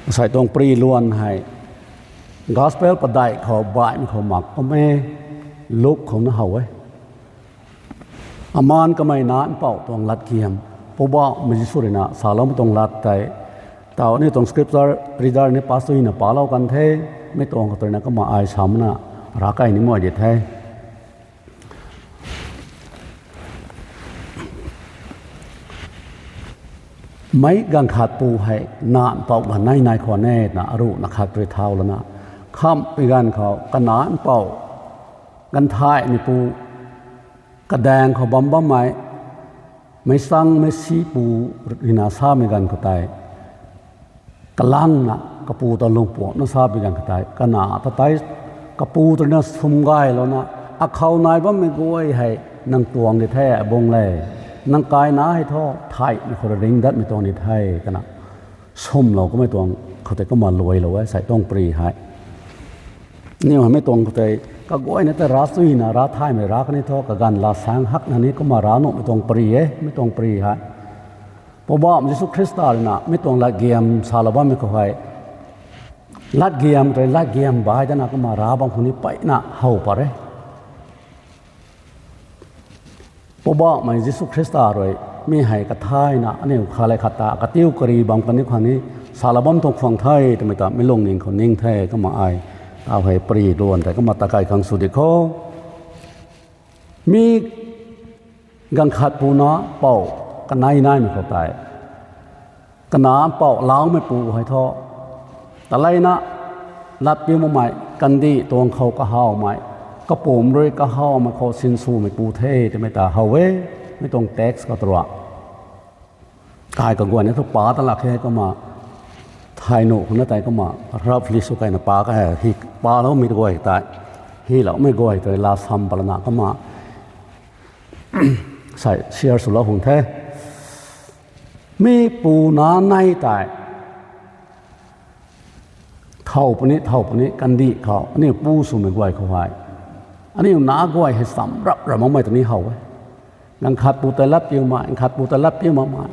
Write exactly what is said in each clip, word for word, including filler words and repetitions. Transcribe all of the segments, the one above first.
Asei tuang pary luan hei Gospel padeih khou baihmei khou mak kum e, Luk khou na how e. Amaan kamei nac mpouh tuang latgiam, Poubauhmei Jisu rui na saloumei tuang lat tei, taw aniu tuang scripture reader ni pastui na palou kan the, mi tuang khou tei na kumna ai samna rav kai ni mei di the. Meic ganv khat pu hei nac mpouh ganv nei nai khwan e twna aruhna khat rui thau lana, khamhpui ganv khou kanac mpouh, ganv thaymei pu, kadaeng khou bam bammei, meic changmei si pu rui na samei ganv khou tei, kalangna kapu ta lungpuamcna sapui ganv kha tei, kanac ta tei kapu ta rui na sum gaylouna, akhou nai bammei guay hei nang tuang di the, abung le, nang kaina hei thu theihmei khou rui ring datmei tuang di the, twna sumlou kummei tuang khou tei kumna luailou e, asei tuang pary hei. Aniu hei mi tuang khou tei, kaguayna tei rav chuyna, rav thaymei rav kani thu, kaganv laa saeng hakna ni kumna rav nuhmei tuang pary e, mi tuang pary hei. Poubauhmei Jisu Khrista rui na mi tuang latgiam salou bammei khou hei, latgiam tei latgiam bai dana kumna rav bam khou ni mpeyna how pat e. Poubauhmei Jisu Khrista rui mi hei kathayna aniu khat le khat ta katiu kari bam kani khwan ni salou bam tuang khwan the twmei ta mi lungning khou ning the kumna ai, taw hei pary luan tei kumna takai khang sw di kho. Mi ganv khat pu nac mpouh kanei naimei khou tei, kanac mpouh alaumei pu hei thu, taleina latpiu makmei kandih tuang khou kahawmei, kapumc rui kahawmei khou sinswmei pu the twmei ta how e, mi tuang text khou ta rui. Ai kaguayna thu pa ta lak khe kumna, thay nuh khou na tei kumna roughly sw kayna pa ka hei, hi paloumei guay tei, hyloumei guay tei laa sam pat lana kumna, asei share swlou khang the. Mi pu nac nei tei thow puni, thow puni kandih khou aniu pu swmei guay khou hei, aniu nac guay hei cham rap ra makmei ta ni how e. Ganv khat pu tei latpiu mak, ganv khat pu tei latpiu makmei,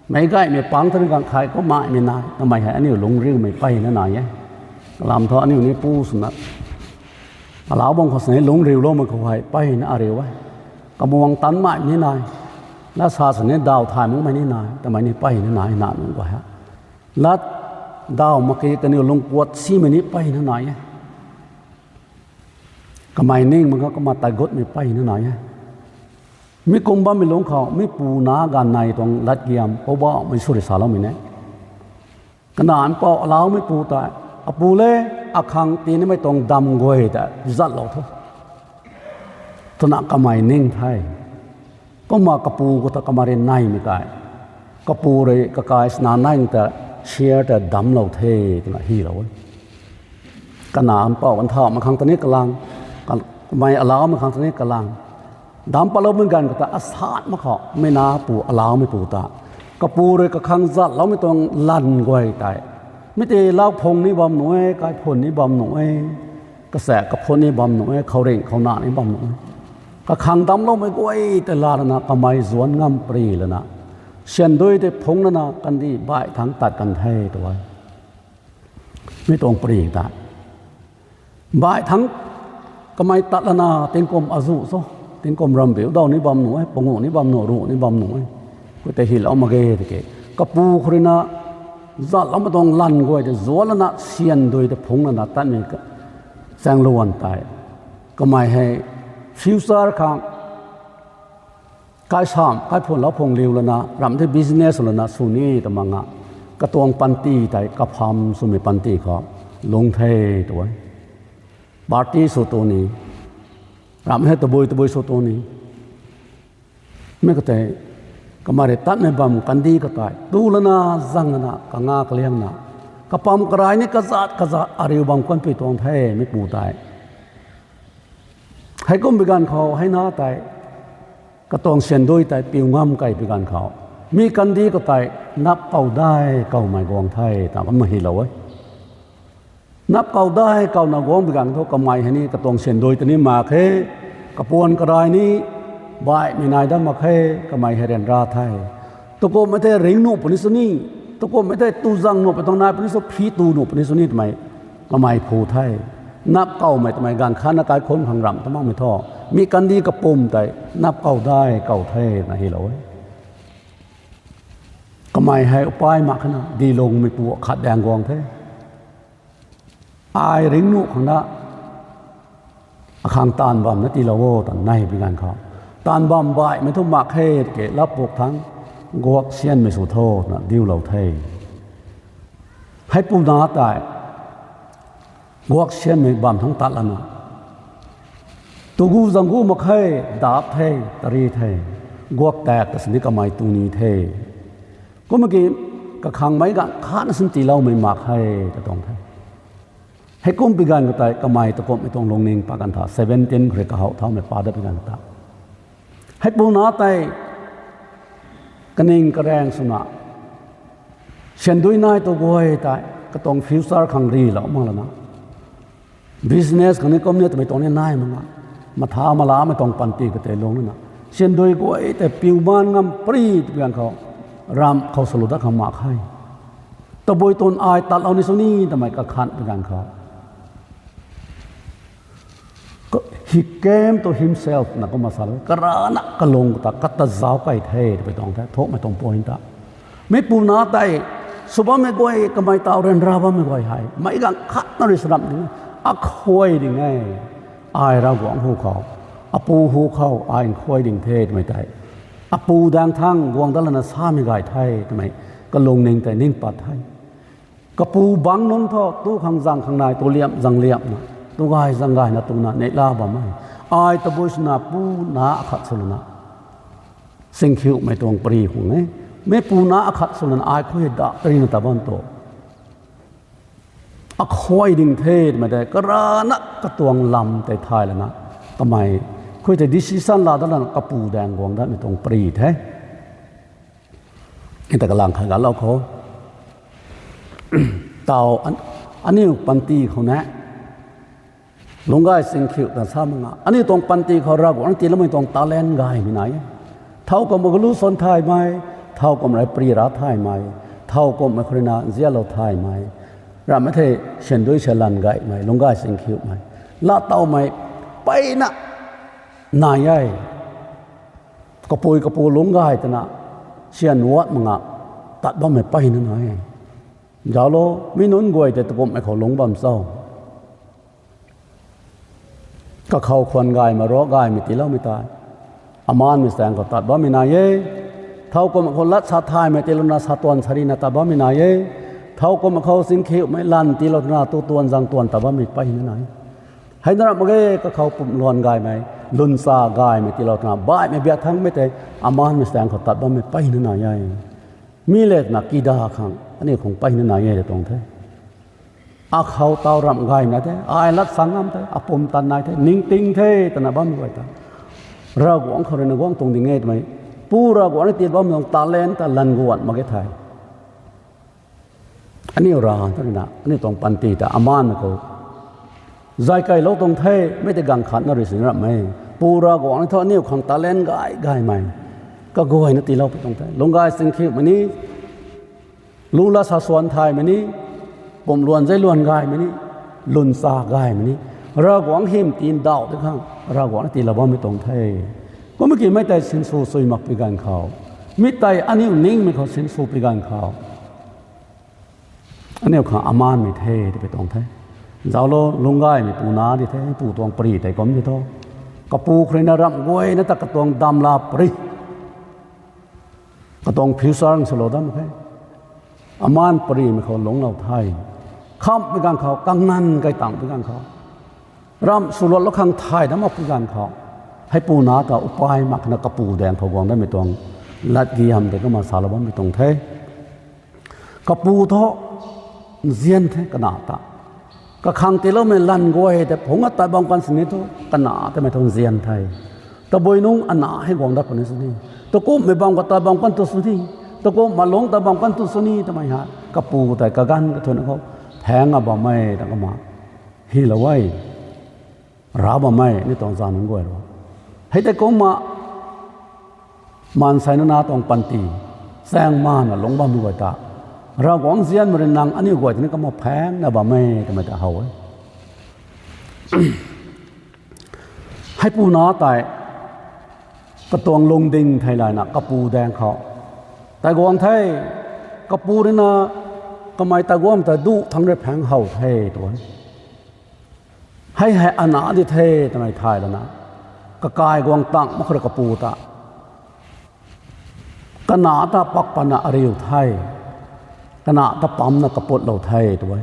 meic gaymei pang tei ni ganv khat kumna mei nai, kamei hei aniu lungriumei mpeyna nai e. Kalam thu aniu ni pu swna, alau bam khou sini lungriuloumei khou hei mpeyna ariu e. Kamuang tanmei ni nai, lat sa sini daw thay makmei ni nai, kamei ni mpeyna nai, nac nunc guay hei. Lat daw mak ki kaniw lungkuat simei ni mpeyna nai e. Kamei ning mak kha kumna tat gutmei mpeyna nai e. Mi kum bammei lungc khou mi pu nac ganv nei tuang latgiam Poubauhmei Jisu rui saloumei ne. Kanac mpouh alaumei pu tei, apu le, akhang tinimei tuang dam guay ta zatlou tho, twna kamei ning the. Kumna kapu khou ta kamei rui neimei tei, kapu rui kakai sna nai ta share ta damclou the twna hylou e. Kanac mpouh ganv thau mak khang ta ni kalang, kamei alaumei khang ta ni kalang, dam patloumei ganv khou ta asat mak khou mi nac pu alaumei pu ta, kapu rui kakhang zatloumei tuang lanv guay tei, mi tei lau phung ni bam nuh e, kaiphun ni bam nuh e, kasaek kaphun ni bam nuh e, khouringh khou nac ni bam nuh e, kakhang damcloumei guay tei laa lana kamei zuanc ngam pary lana, syandui tei phungc lana kandih baih thangc tat kan the tw e. Mi tuang pary ta baih thangc, kamei tat lana tingkum azuh cho, tingkum rambiu daw ni bam nuh e, panguh ni bam nuh, ruh ni bam nuh e, khou tei hylou mak ge tiki, kapu khou rui na zatloumei tuang lanv guay tei zuanc lana syandui tei phungc lana tatmei chaeng luan tei, kamei hei future khang kaisam kaiphun lau phung liu lana ramh the, business lana sw ni ta mak nga, katuang panty tei kapham swmei panty khou lungc the tw e. Party sw tu ni, ramh hei tabui tabui sw tu ni, mi khou tei kamei rui tatmei bam kandih khou tei tu lana, zang lana, kanga kaliangna, kapam karai ni kazat kazat ariu bam kanpui tuang the mi pu tei. Heikum bi ganv khou hei na tei, katuang syandui tei piu ngam kei bi ganv khou, mi kandih khou tei nap kau dai kawmei guang the ta kumna hylou e. Nap kau dai kawna guang bi ganv thu kamei hei ni katuang syandui tei ni mak khe, kapuan karai ni baihmei nai dam mak khe, kamei hei ryanra the. Tukumhmei tei ringc nuh puni sini, Tukumhmei tei tu zang nuh pui tuang nai puni sw, phi tu nuh puni sw ni twmei kamei phu the. Nap kawmei twmei ganv khatna kaikhunc khang ramh ta makmei thu, mi kandih kapwm tei nap kaw dai kaw the na hylou e. Kamei hei upai mak khana dilungmeipu akhat daeng guang the. Ai ringcnuh khang na, akhang taanv bam na tiilou o twna nei pui ganv khou, taanv bam baihmei thu mak khe, ke lap puk thangc guak sianmei sw tho twna diulou the. Heipu na tei guak sianmei bam thangc tat lana, tugu zang gu mak khe, dap the, tari the, guak tak ta sini kamei tu ni the. Kumna ki kakhangmei ganv khatna sin tiiloumei mak khe ta tuang the. Heikum pui ganv khou tei kamei tukumhmei tuang lungning pat kan tha, seventeen khou rui kahaw thaumei pa dat pui ganv khou ta, heipu na tei kaning karaeng swna, syandui nai tu guay tei katuang future khang rilou mak lana, business khang ni kum ni twmei tuang ni nai mak nga, matha malamei tuang panty katei lung lana, syandui guay tei piu maan ngam pary twpui ganv khou, ramh khou swlou dat khang mak khe. Tabui tun ai tatlou ni sw ni twmei kakhan pui ganv khou, he came to himself na kumna salou, karana kalung ta kata zauc kei the twpui tuang the, thukmei tuang point ta. Meipu na tei sw bammei guay, kamei taw ryanra bammei guay hei meic ganv khatna rui sw ramh ding e, akhuay ding e. Ai Ravguangc hu khou, apu hu khou ai nkhuay ding the twmei tei, apu daeng thangc guang dat lana samei gay the twmei kalungning tei ning pat the. Kapu bangc nunc thu tu khang zang khang nai, tu liamh zang liamhna, tu gay zang gayna twna neihla bam e. Ai tabui swna pu na akhat sw lana, singkhiuhmei tuang pary khang e. Meipu na akhat sw lana ai khuay da tarina ta bam tu, akhuay ding the twmei tei karana katuang lam tei thay lana, kamei khuay tei decision laa dat lana kapu daeng guang datmei tuang pary the. Ita kalang khat galou khou, taw, aniu panty khou na, lungcgay singkhiu ta sa mak nga, aniu tuang panty khou Ravguangc tiiloumei tuang talent gaymei nai e. Thow kum kalu suan thaymei, thow kum rei pary ra thaymei, thow kummei khou rui na nzianlou thaymei, ramhmei thei syandui syalan gaymei, lungcgay singkhiumei, laa tawmei mpeyna nai e. Kapui kapu lungc gay twna syan wat mak nga tat bammei mpeyna nai e. Zauclo, mi nunc guay tei takumhmei khou lungc bam cho? Kakhou khwan gaymei, ruak gaymei tiiloumei tei, amaanmei staeng khou tat bammei nai e. Thow kum khou lat sa thaymei tiilouna sa tuan sarina tat bammei nai e. Thow kum khou singkhiumei lan tiilou twna tu tuan zang tuan tat bammei mpeyna nai. Hei na ramh mak ge, kakhou pumh luan gaymei, lwncha gaymei tiilou twna baihmei biak thangmei tei, amaanmei staeng khou tat bammei mpeyna nai e. Mi le twna kida khang aniu khang mpeyna nai e tuang the. Akhou taw ramh gaymei nai the, ai lat sa ngam the, apumtan nai the, ningting the twna bammei guay ta, Ravguangc khou rui na guang tuang ding e twmei, Pu Ravguangc na tiilou bammei tuang talent ta lan guan mak ge thei, aniu ra ta rui na aniu tuang panty ta amaanmei khou zay keylou tuang the, mei tei ganv khatna rui sin ramh e. Pu Ravguangc ni thu aniu khang talent gay gaymei kaguayna tiilou pui tuang the. Lungcgay singkhiumei ni, lu lat sa suan thaymei ni, pumh luan zei luan gaymei ni, lwncha gaymei ni, Ravguangc hym ti ndauh ti khang Ravguangc na tiilou bammei tuang the. Kumna ki mei tei sinsw sui mak pui ganv khou, mi tei aniu ningmei khou sinsw pui ganv khou, aniu khang amaanmei the twpui tuang the. Zauclo, lungcgaymei pu na di the, pu tuang pary tei kum di tho. Kapu khou rui na ramh guayna ta katuang damla pary, katuang future swlou dam khe. Amaan parymei khou lungclou the. Khamhmei ganv khou, kanganv kai tangpui ganv khou, ramh swluatlou khang thay dam makpui ganv khou, heipu na ta upai mak khana kapu daeng khou guang datmei tuang latgiam tei kumna salou bammei tuang the. Kapu thu nzian the kana ta. Kakhang tiiloumei lan guay tei phungc a tat bam kan sini thu kana tamei thu nzian the. Tabui nungc ana hei guang dat puni sini, takumhmei bam ka tat bam kan tu sini, takumhmei lungc tat bam kan tu sini twmei hei kapu tei kaganv kathuna khou phaeng a bammei ta kumna hylou e. Ra bammei ni tuang zanunc guay ru, hei tei kumna maansei nana tuang panty chaeng mana lungc bammei guay ta, Ravguangc nzianmei rui nang aniu guay tei ni kumna phaengna bam e twmei ta how e. Heipuna tei katuang lungding theilayna kapu daeng khou tei guang the, kapu rui na kamei tei guang ta duh thangc rui phaeng how the tu e. Hei hei ana di the twmei thay lana, kakai guang tang mak khou rui kapu ta, kanac ta pak patna ariu the, kanac ta pamna kaputlou the tu e.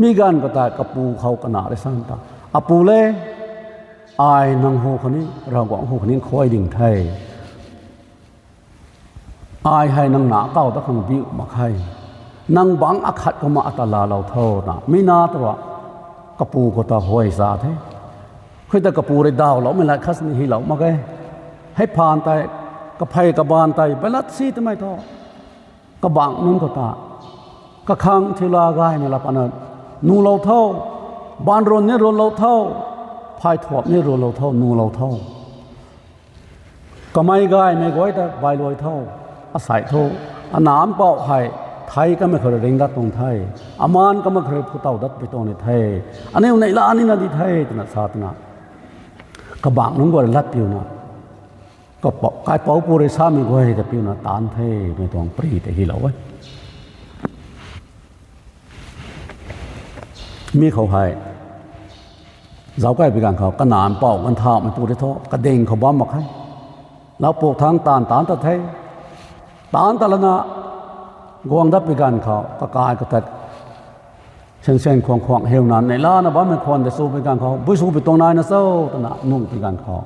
Mi ganv khou tei kapu khou kanac rui sa ta, Apu le, ai nang hu khou ni, Ravguangc hu khou ni khuay ding the. Ai hei nang na kau ta khang biu mak khe. Nang bangc akhat kumna ata laalou tho na, mi na tu ra, kapu khou ta huay za the. Khui ta kapu rui dawloumei lat khat ni hylou mak ge. Hei phaan tei, kaphey kabaanv tei bailat si twmei thu, kabangc nunc khou ta, kakhang thiu la gaymei la pana, nulou tho, baanv run ni runlou tho, phay thuap ni runlou tho, nulou tho. Kamei gaymei guay ta bailuai tho, asei thu, ana mpouh hei, thei kamei khou rui ring dat tuang the, amaan kamei khou rui phu tow dat pui tuang ni the, aniu neihla nina di the twna sa twna, kabangc nunc guay rui lat piuna, kaipouc pu rui samei guay ta piuna taanc the, mei tuang pri tei hylou e. Mi khou hei, zauc kaibi ganv khou, kanac mpouh ganv thauhmei pu rui thu, kading khou bam mak khe. Laupuk thangc taanv taanc ta the. Taanc ta lana, guang dat pi ganv khou, kakai katat, sian sian khuang khuang hiuna, neihlana bammei khwan tei sw pi ganv khou, bui sw pi tuang naina cho, twna nuh pi ganv khou,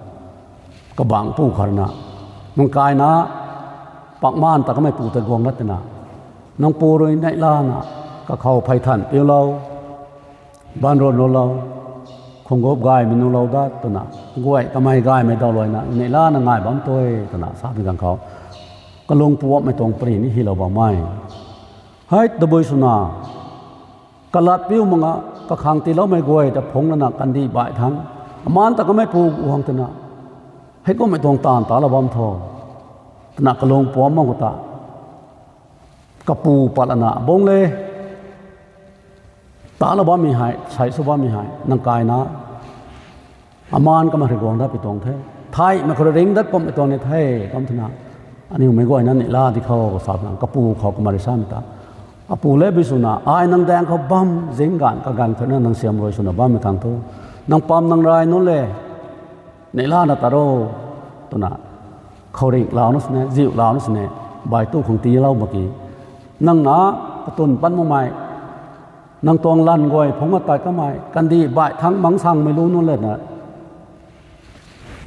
kabangc pu khat rui na, nang kaina, pakmaan ta kamei pu tei guang dat tina, nang pu rui neihlana, kakhou phey than piulou, baanv run runlou, khunggop gaymei nulou dat twna, guay kamei gaymei dawluaina neihlana ngai bam tu e twna sa pi ganv khou, kalung puamhmei tuang pri ni hylou bam e. Hei tabui swna, kalat piu mak nga, kakhang tiiloumei guay ta phungc lana kandih baih thangc, amaan ta kamei pu guang twna, heikumhmei tuang taanv talou bam tho, twna kalung puamh mak khou ta, kapu pat lana, Abungc le, talou bammei hei, sei sw bammei hei nang kaina, amaan kamei rui guang dat pi tuang the, theihmei khou rui ring dat pumhmei tuang ni the, kum twna, aniu meic guayna neihla di khou sa twna kapu khou kumna rui samei ta, Apu le, bui swna, ai nang daeng khou bam zing ganv kaganv thuna nang siam rui swna bammei khang thu, nang pam nang ray nunc le, neihlana ta ro, twna, khouringh lau na sini, ziu lau na sini, bai tu khang tiilou mak ki, nang na, katwn pat makmei, nang tuang lanv guay phungc tat kamei, kandih baih thangc mangsangmei lu nunc le na,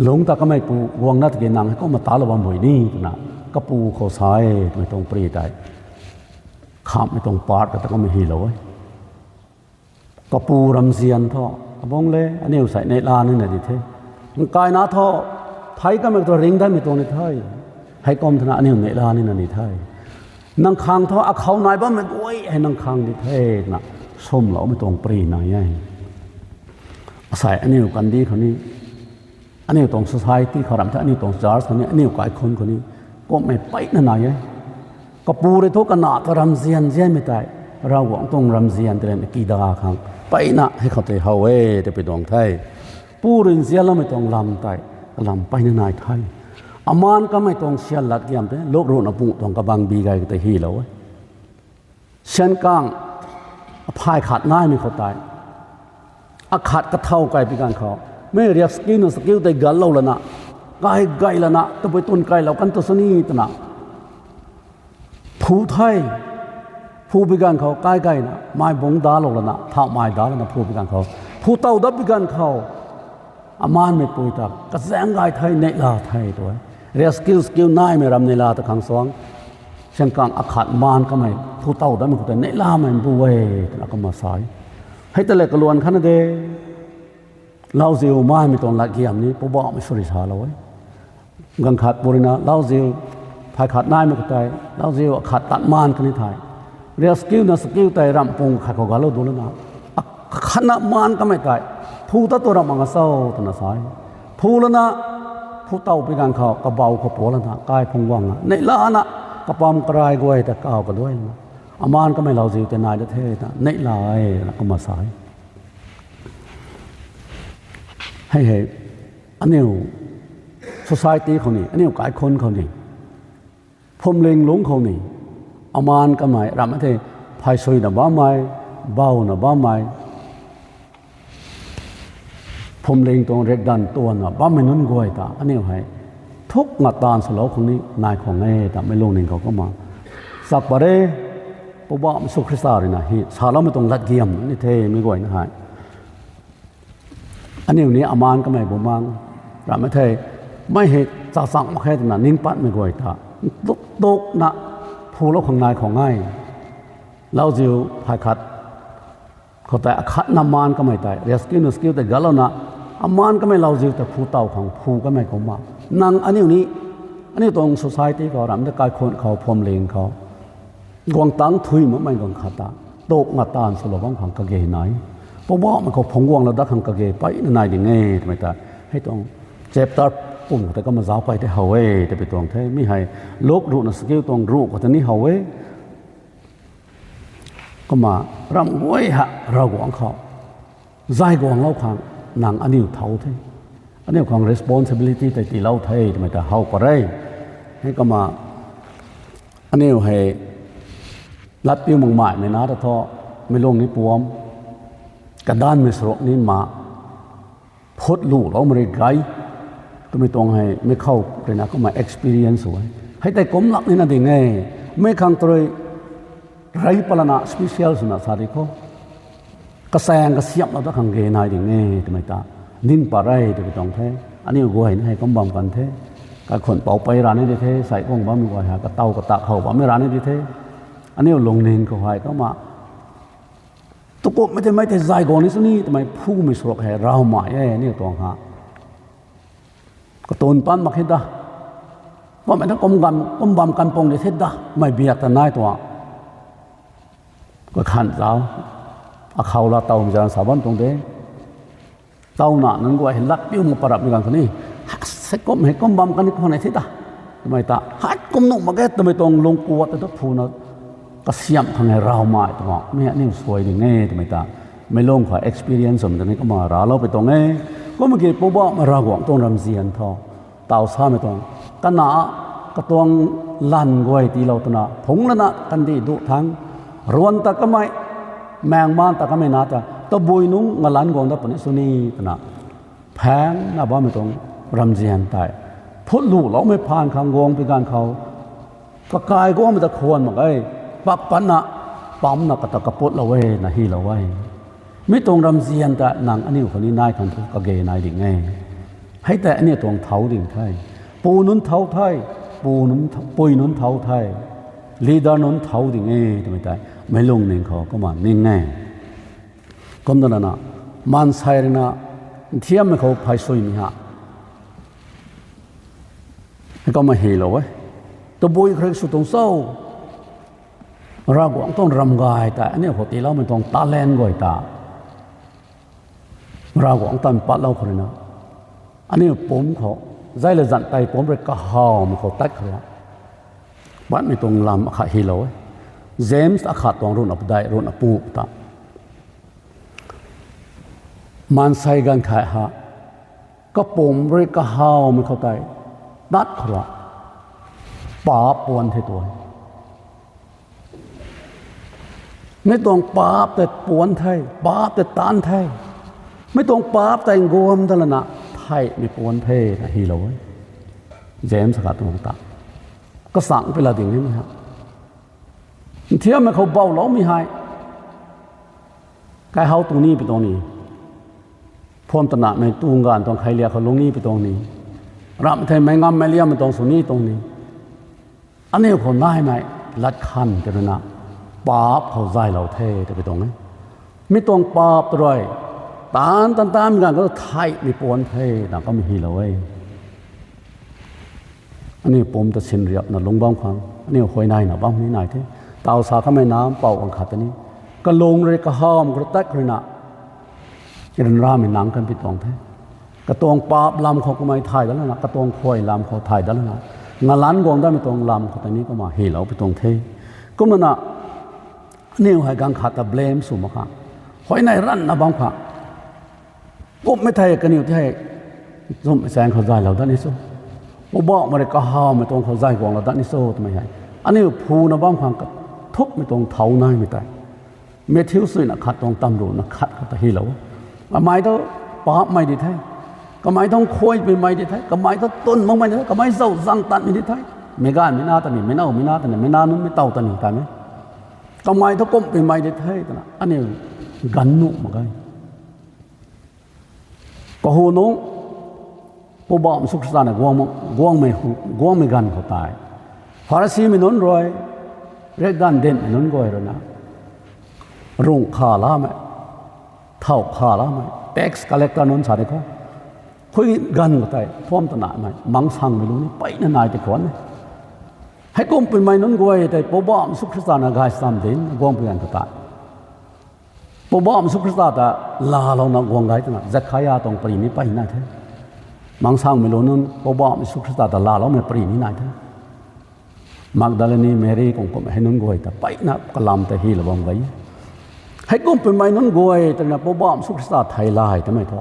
lungc ta kamei pu guang na tiki nang heikumna talou bam bui ni twna, kapu khou sa e twmei tuang pri tei, khamhmei tuang part kata kamei hylou e. Kapu ramzian thu, Abungc le, aniu sei neihla nina di the, nang kaina thu, thei kamei tu ring datmei tuang ni the, heikum twna aniu neihla nina ni the, nang khang thu akhou nai bammei guay hei nang khang di the, twna, swmloumei tuang pri nai e. Asei aniu kandih khou ni, aniu tuang society khou ramh the, aniu tuang church khou ni, aniu kaikhunc khou ni, kumhmei peyna nai e. Kapu rui thu kanac ta ramzian nzianmei tei, Ravguangc tuang ramzian tei rui na kida khang peyna hei khou tei how e twpui tuang the. Pu rui nzianloumei tuang lam tei, kalam peyna nai the. Amaan kamei tuang sian lat giam tei, Luk ruhna pung tuang kabangbi gay tei hylou e. Syan kang, aphay khat naimei khou tei, akhat kathow kaibi ganv khou, mei riak sakiuna sakiu tei ganlou lana, kai gay lana, tabui twn kailou kan tu sw ni twna, phu the, phubi ganv khou kai gayna, mai bungc dalou lana, thauhmei dalou lana phubi ganv khou, phu tow dat bi ganv khou, amaan meipui ta kazaeng gay the, neihla the tu e. Riak sakiu sakiu naimei ram neihla ta khang suang, syan kang akhat maan kamei phu tow datmei khou tei neihlamei mbu e, twna kumna sa e. Hei ta le kaluan khatna de, lauziu maimei tuang latgiam ni Poubauhmei sw rui salou e. Ganv khat pu rui na lauziu, phay khat naimei khou tei, lauziu akhat tat maan kani thei, riak sakiuna sakiu tei ramh pung khat khou galou du lana, akhatna maan kamei tei, phu tat tu ramh mak nga cho twna sa e. Phu lana, phu tow pi ganv khou, kabau khou pu lana, kai phungc guang na, neihlana, kapam karai guay ta kaw kaduai lana, amaan kamei lauziu tei nai da the ta neihla e na kumna sa e. Hei hei, aniu society khou ni, aniu kaikhunc khou ni, phuamling lungc khou ni, amaan kamei ramh e thei, phay suina bammei, bauna bammei, phuamling tuang riakdanv tuanna bammei nunc guay ta aniu hei thuk nga taanv swlou khang ni nai khang e ta meic lungning khou kumna sak pat re. Poubauhmei Jisu Khrista rui na hei saloumei tuang latgiam ni the meic guayna hei. Aniu ni amaan kamei bumaeng ramh e thei, mei hei chachang mak khe twna ning patmei guay ta tukna phulou khang nai khang e. Lauziu phay khat khou tei akhatna maan kamei tei rescue, rescue tei galouna, amaan kamei lauziu tei phu taw khang phu kamei kumna, nang aniu ni, aniu tuang society khou ramh e thei, kaikhunc khou, phuamling khou guang tangc thuy makmei guang khat ta tukna taanv swlou bam khang kage nai. Poubauhmei khou phungc guanglou dat khang kage peyna nai ding e twmei ta, hei tuang chapter pum khou tei kumna zauc pey tei how e twpui tuang the. Mi hei Luk ruhna sakiu tuang ruh khou tei ni how e. Kumna ramh guay ha Ravguangc khou zay guanglou khang nang aniu thau the. Aniu khang responsibility tei tiilou the twmei ta how pat re. Hei kumna aniu hei latpiu makmaimei na ta thu, meic lung ni puam, kadanvmei saruk ni ma, phutluloumei rui gay twmei tuang hei meic khou rui na kumna experience sw e. Hei tei kumlak nina ding e, meic khang tei rui rey palana special swna sa di khou, kasaeng kasiamhlou dat khang ge nai ding e twmei ta ning pat re twpui tuang the. Aniu guay na hei kum bam kan the, kaikhunc pou pey ra ni di the, sai guang bammei guay hei katow katak how bammei ra ni di the. Aniu lungning khou hei kumna tukumhmei tei mei tei zay guang ni sw ni twmei phumei saruk hei rawmei e aniu tuang ha. Katun pan mak khe da, bammei ta kum bam kan pung di the da mei biak ta nai tuang. Kakhan zauc, akhou la tawmei zan sa bam tuang de. Tawna nunc guay hei latpiu mak parapmei ganv khou ni, hei kum hei kum bam kan ni khwan e the da twmei ta, hei kum nuh mak ge twmei tuang lungkuat ta tu phuna kasiamh khang hei rawmei twmei aniu suai ding e twmei ta, meic lung khou experience swmei ta ni kumna racloupui tuang e. Kumna ki Poubauhmei Ravguangc tuang ramzian tho, taw samei tuang, kana katuang lanv guay tiilou twna phungc lana kandih duh thangc, ruan ta kamei, maengmaan ta kamei na ta tabui nungc ngalanc guang dat puni sw ni twna phaengna bammei tuang ramzian tei phutluloumei phaan khang guang pi ganv khou, kakai guangmei ta khwan mak e, pap patna, pamna kata kaputlou e na hylou e. Mi tuang ramzian ta nang aniu khou ni nai khang thu kage nai ding e. Hei tei aniu tuang thau ding the. Pu nunc thau the, pu nunc th- pui nunc thau the, leader nunc thau ding e twmei tei meic lungning khou kumna ning e. Kumna lana, maansei rui na nthiammei khou phey suimei ha, hei kumna hylou e. Tabui khou rui sw tuang cho, Ravguangc tuang ramgay tei aniu khou tiiloumei tuang talent guay ta Ravguangc tan patlou khou rui na, aniu pumc khou, zay le zan tei pumc rui kahawmei khou tat khou rui, patmei tuang lam akhat hylou e. James akhat tuang ruhna padeih ruhna pu ta, maansei ganv khat ha kapumc rui kahawmei khou tei tat khou rui, paap puan the tuang. Mi tuang paap tei puan the, paap tei taanc the. Mi tuang paap tei nguam dat lana theihmei puan the na hylou e. James akhat tuang ta, kasang pi la ding e mi ha. Nthiammei khou bouloumei hei, kai how tuang ni pi tuang ni, phuam tanahmei tuang ganv tuang kheiliak khou lung ni pi tuang ni, ramh thei meic ngammei liammei tuang sw ni tuang ni, aniu khou naimei lat khang tei rui na, paap khou zaylou the twpui tuang e. Mi tuang paap tei rui, taanc taanc taanmei ganv khou theihmei puan the na kumna hylou e. Aniu pumc ta sinriapna lungc bam khang aniu huayneina bam ni nai the. Taw sa kamei na mpouh ganv khat ta ni, kalung rui kahawmei khou rui tat khou rui na, ryanramei nang kan pi tuang the. Katuang paap lam khou kamei thay dat lana, katuang khuay lam khou thay dat lana, ngalanc guang datmei tuang lam khou ta ni kumna hylou pi tuang the. Kumna na, Aniu hei ganv khat ta blame sw mak khang, huayney ranvna bam khang, kumhmei thei kaniw the, zumhmei chaeng khou zaylou dat ni cho, Poubauhmei rui kahawmei tuang khou zay guanglou dat ni cho twmei hei, aniu phuna bam khang kathukmei tuang thau naimei tei Matthew suina khat tuang tamruhna khat khou ta hylou. Kamei thu paapcmei di the, kamei thu khuaipui mei di the, kamei thu twn makmei di the, kamei zauc zang tatmei di the, meic gaymei na ta ni, meic nowmei na ta ni, meic nac nunc mei tow ta ni ta ni, kamei thu kumhpui mei di the twna aniu ganv nuh mak ge. Kahu nunc Poubauhmei Jisu Khrista na guangmei, guangmei ganv khou tei, Pharisimei nunc rui, riakdanv dinhmei nunc guay rui na, rungh kha lamei, thau kha lamei, tax collector nunc sa di khou, khui ganv khou tei phuam ta namei mangsangmei lu ni peyna nai ti khwan e. Heikumhpui mei nunc guay tei Poubauhmei Jisu Khrista na gaychamv dinc guangpui ganv khou tei, Poubauhmei Jisu Khrista ta laalouna guang gay twna Zakhaya tuang pary ni pey nai the. Mangsangmei lu nunc Poubauhmei Jisu Khrista ta laaloumei pary ni nai the. Magdalene Mary kum kum hei nunc guay ta peyna kalam ta hylou bam ge. Heikumhpui mei nunc guay tei na Poubauhmei Jisu Khrista thei lay twmei thu,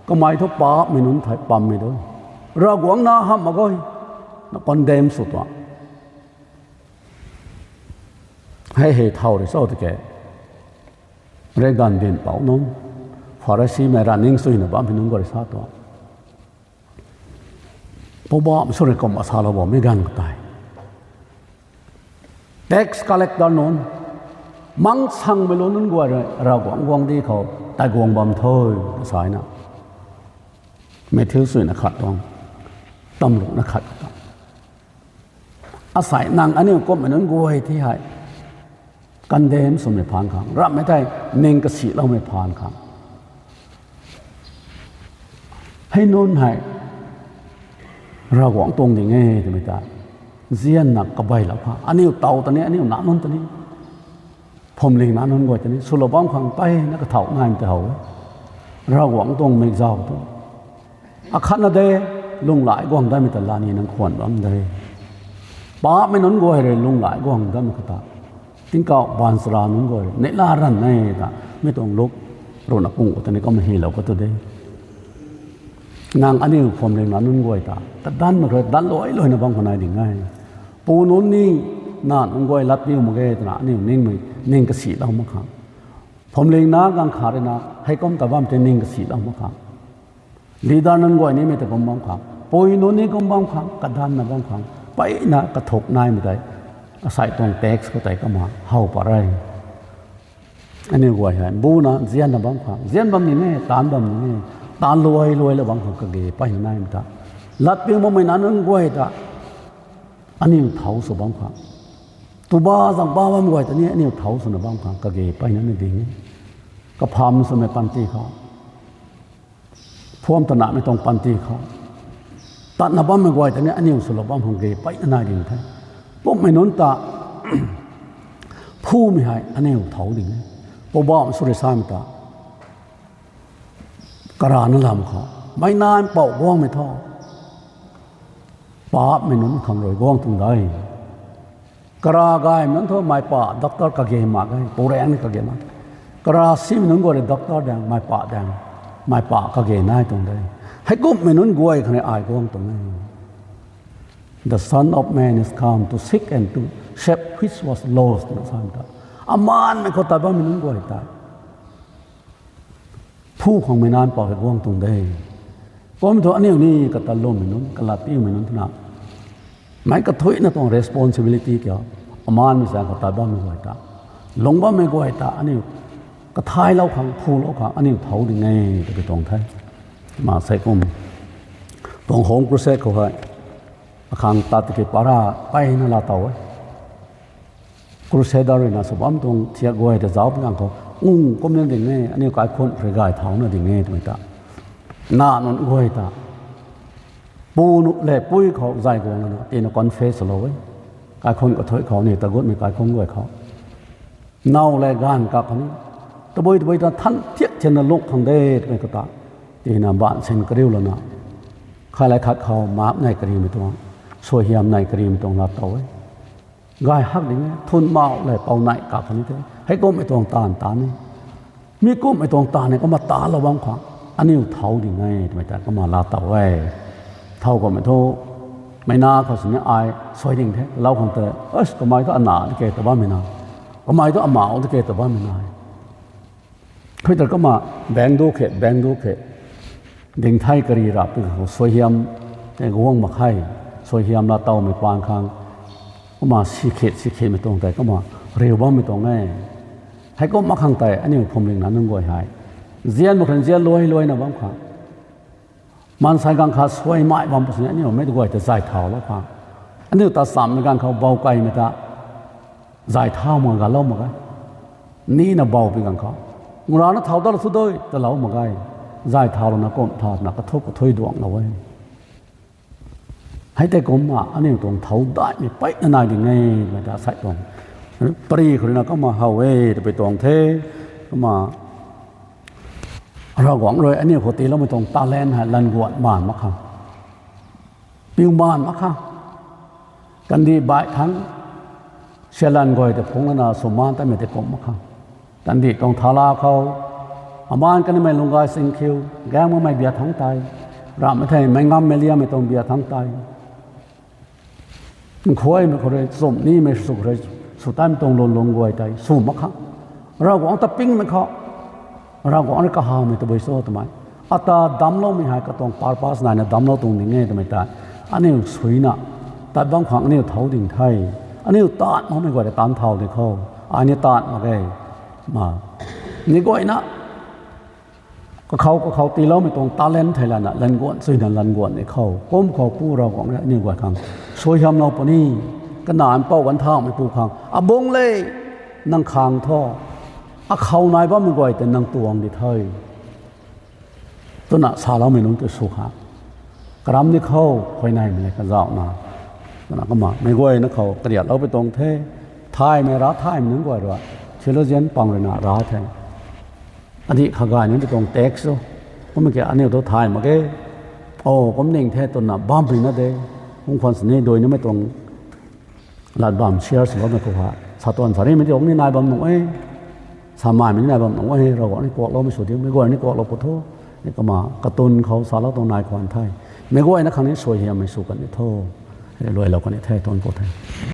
kamei thu paapcmei nunc thei pammei tu, Ravguangc na hamh mak ge, na condemn sw tuang. Hei hei thau rui cho tiki, riakdanv dinhpouc nunc, Pharisimei, ravning suina bammei nunc guay rui sa tuang, Poubauhmei Jisu rui kumna salou bammei ganv khou tei, tax collector nunc, mangsangmei lu nunc guay rui Ravguangc guangcdic khou tei guang bam tho, saina, Matthew suina khat tuang tamruhna khat khou ta, asei nang aniu kumhmei nunc guay tei hei condemn swmei phaan khang, ramhmei tei ning kasiloumei phaan khang, hei nunc hei Ravguangc tuang ding e twmei ta nzianna kabeilou khang, aniu tow ta ni, aniu nac nunc ta ni, phuamling nac nunc guay ta ni swlou bam khang mpeyna kathau naimei tei how e. Ravguangc tuang mikzau tu, akhatna de, lunghlaic guang datmei ta lani nang khwan bam de. Paapcmei nunc guay rui lunghlaic guang datmei khou ta, tingkauh baanchara nunc guay rui neihla ranv e ta, mi tuang Luk ruhna kung khou ta ni kumna hylou khou tu de. Nang aniu phuamling nac nunc guay ta kadanmei rui danluai luaina bam khou nai ding e. Pu nunc ni, nac nunc guay latpiu mak ge twna aniu ningmei, ning kasilou mak khang, phuamling nac ganv khat rui na heikum ta bam tei ning kasilou mak khang, leader nunc guay nimei ta kum bam khang, pui nunc ni kum bam khang, kadanna bam khang, mpeyna kathuk naimei tei, asei tuang tax khou tei kumna how pat re. Aniu guay hei mbuna nzianna bam khang, nzian bam ni e, taanc bam ni e, taanc luai luailou bam khang kage mpeyna naimei ta, latpiu makmei nac nunc guay ta aniu thau sw bam khang, tuba zang ba bam guay ta ni aniu thau swna bam khang kage mpeyna na ding e. Kapham swmei panty khou, phuam ta namei tuang panty khou, tatna bammei guay ta ni aniu swlou bam khang kage mpeyna nai ding the. Kumhmei nunc ta phumei hei aniu thau ding e. Poubauhmei Jisu rui samei ta, karana lam khou meic nac mpouh guangmei thu, paapcmei nunc khang rui guang tuang de. Kara gaymei nunc thu meic pa doctor kage mak ge, puraeng ni kage mak. Kara simei nunc guay rui doctor daeng, meic pa daeng, meic pa kage nai tuang de. Heikumhmei nunc guay khang rui ai guang tuang e. The Son of Man is come to seek and to save which was lost, na sa ta, amaanmei khou tat bammei nunc guay ta phu khang meic nac mpouh hei guang tuang de. Kum thu aniu ni katalwmmei nunc, kalatpiumei nunc twna, meic kathuicna tuang responsibility kiu, amaanmei zaeng khou tat bammei guay ta, lungc bammei guay ta aniu kathaylou khang, phulou khang aniu thau ding e, ta ki tuang the. Ma sei kum, tuang home crusade khou hei, akhang tat tiki para mpeyna laa tow e. Crusader rui na sw bam tuang thiak guay ta zauc pui ganv khou, ngung kumna ding e, aniu kaikhunc rui gay thauna ding e twmei ta, nac nunc guay ta, pu nu le pui khou zay guang lana tina confess lou e. Kaikhunc kathuic khou ni, ta gutmei kaikhunc guay khou, now le gaanv kak khou ni, tabui tabui ta than thiak thianna lungh khang de twmei khou ta, tina baanv sin kariu lana, khatlai khat khou maap nai karimei tuang, suaihiam nai karimei tuang laa tow e. Gay hak ding e, thun mau le pou nai kak khou ni the. Heikumhmei tuang taanv ta ni, mi kumhmei tuang taanv ni kumna talou bam khang aniu thau ding e twmei ta kumna laa tow e. Thau kummei thu, mei na khou sini ai suai ding the, lou khang tei, kamei thu ana di ke ta bammei na, kamei thu amau di ke ta bammei na, khui ta kumna bang du khe, bang du khe, ding the kari rap ti khou suaihiam tei guang mak khe, suaihiam laa towmei paan khang, kumna sikhet sikhetmei tuang tei kumna riu bammei tuang e. Heikumh mak khang tei aniu phuamling na nunc guay hei, nzianmei khou nzian luai luaina bam khang, maansei gaanv khat suai mai bam pu sini aniu mei tu guay ta zay thaulou khang, aniu ta chammei gaanv khou bou kaimei ta zay thau mak galou mak ge. Nina bou pi gaanv khou, ngu rana thau dat lou thu dui talou mak ge. Zay thau lana kumh thau na kathu kathui duanglou e. Hei tei kumna aniu tuang thau daihmei peina nai ding e twmei ta sei tuang pari khou rui na kumna how e twpui tuang the. Kumna Ravguangc rui aniu khou tiiloumei tuang talent hei lanv guan maan mak khang, piu maan mak khang, kandih baih thangc, sialan guay tei phungc lana sw maan tatmei tei kumh mak khang, kandih tuang thala khou amaan kanimei lungc gay sing khiu, gaeng makmei biak thangc tei, ramhmei thei meic ngammei liammei tuang biak thangc tei, nkhuaymei khou rui, chumh nimei sw khou rui, sw tatmei tuang lwnlung guay tei sw mak khang, Ravguangc ta pingmei khou, Ravguangc rui kahawmei tabui cho twmei, ata damcloumei hei katuang purpose naina damclou tuang ding e twmei tei aniu suina tat bam khang aniu thau ding the. Aniu taanv makmei guay ta taanv thau di khou, ai ni taanv mak ge. Ma, ni guayna kakhou kakhou tiiloumei tuang talent thei lana lanv guan chuyna lanv guan ni khou, kum khou Pu Ravguangc rui aniu guay khang suaihiamlou puni. Kanac mpouh ganv thauhmei pu khang abungc le, nang khang thu akhou nai bammei guay tei nang tuang di the twna saloumei nunc tei sw khang, karam ni khou huayneymei le kazauhna, twna kumna meic guayna khou kariatlou pui tuang the. Thaymei ra thaymei nunc guay rui, theologian pang ruina ra the, adih kha gay nunc tei tuang text o, kum ki aniu thu thay mak ge, o kum ning the twna bampui na de, kum khwan sini dui nimei tuang lat bam share sw bammei khou ha, sa tuan sa rimei ti kum ni nai bam nuh e, sa maimei ni nai bam nuh e, Ravguangc ni kuakloumei sw di, meic guay ni kuaklou pu tho, ni kumna katun khou salou tuang nai khwan the, meic guayna khang ni suaihiammei sw kan ni tho, luailou kan ni the, tuang pu the.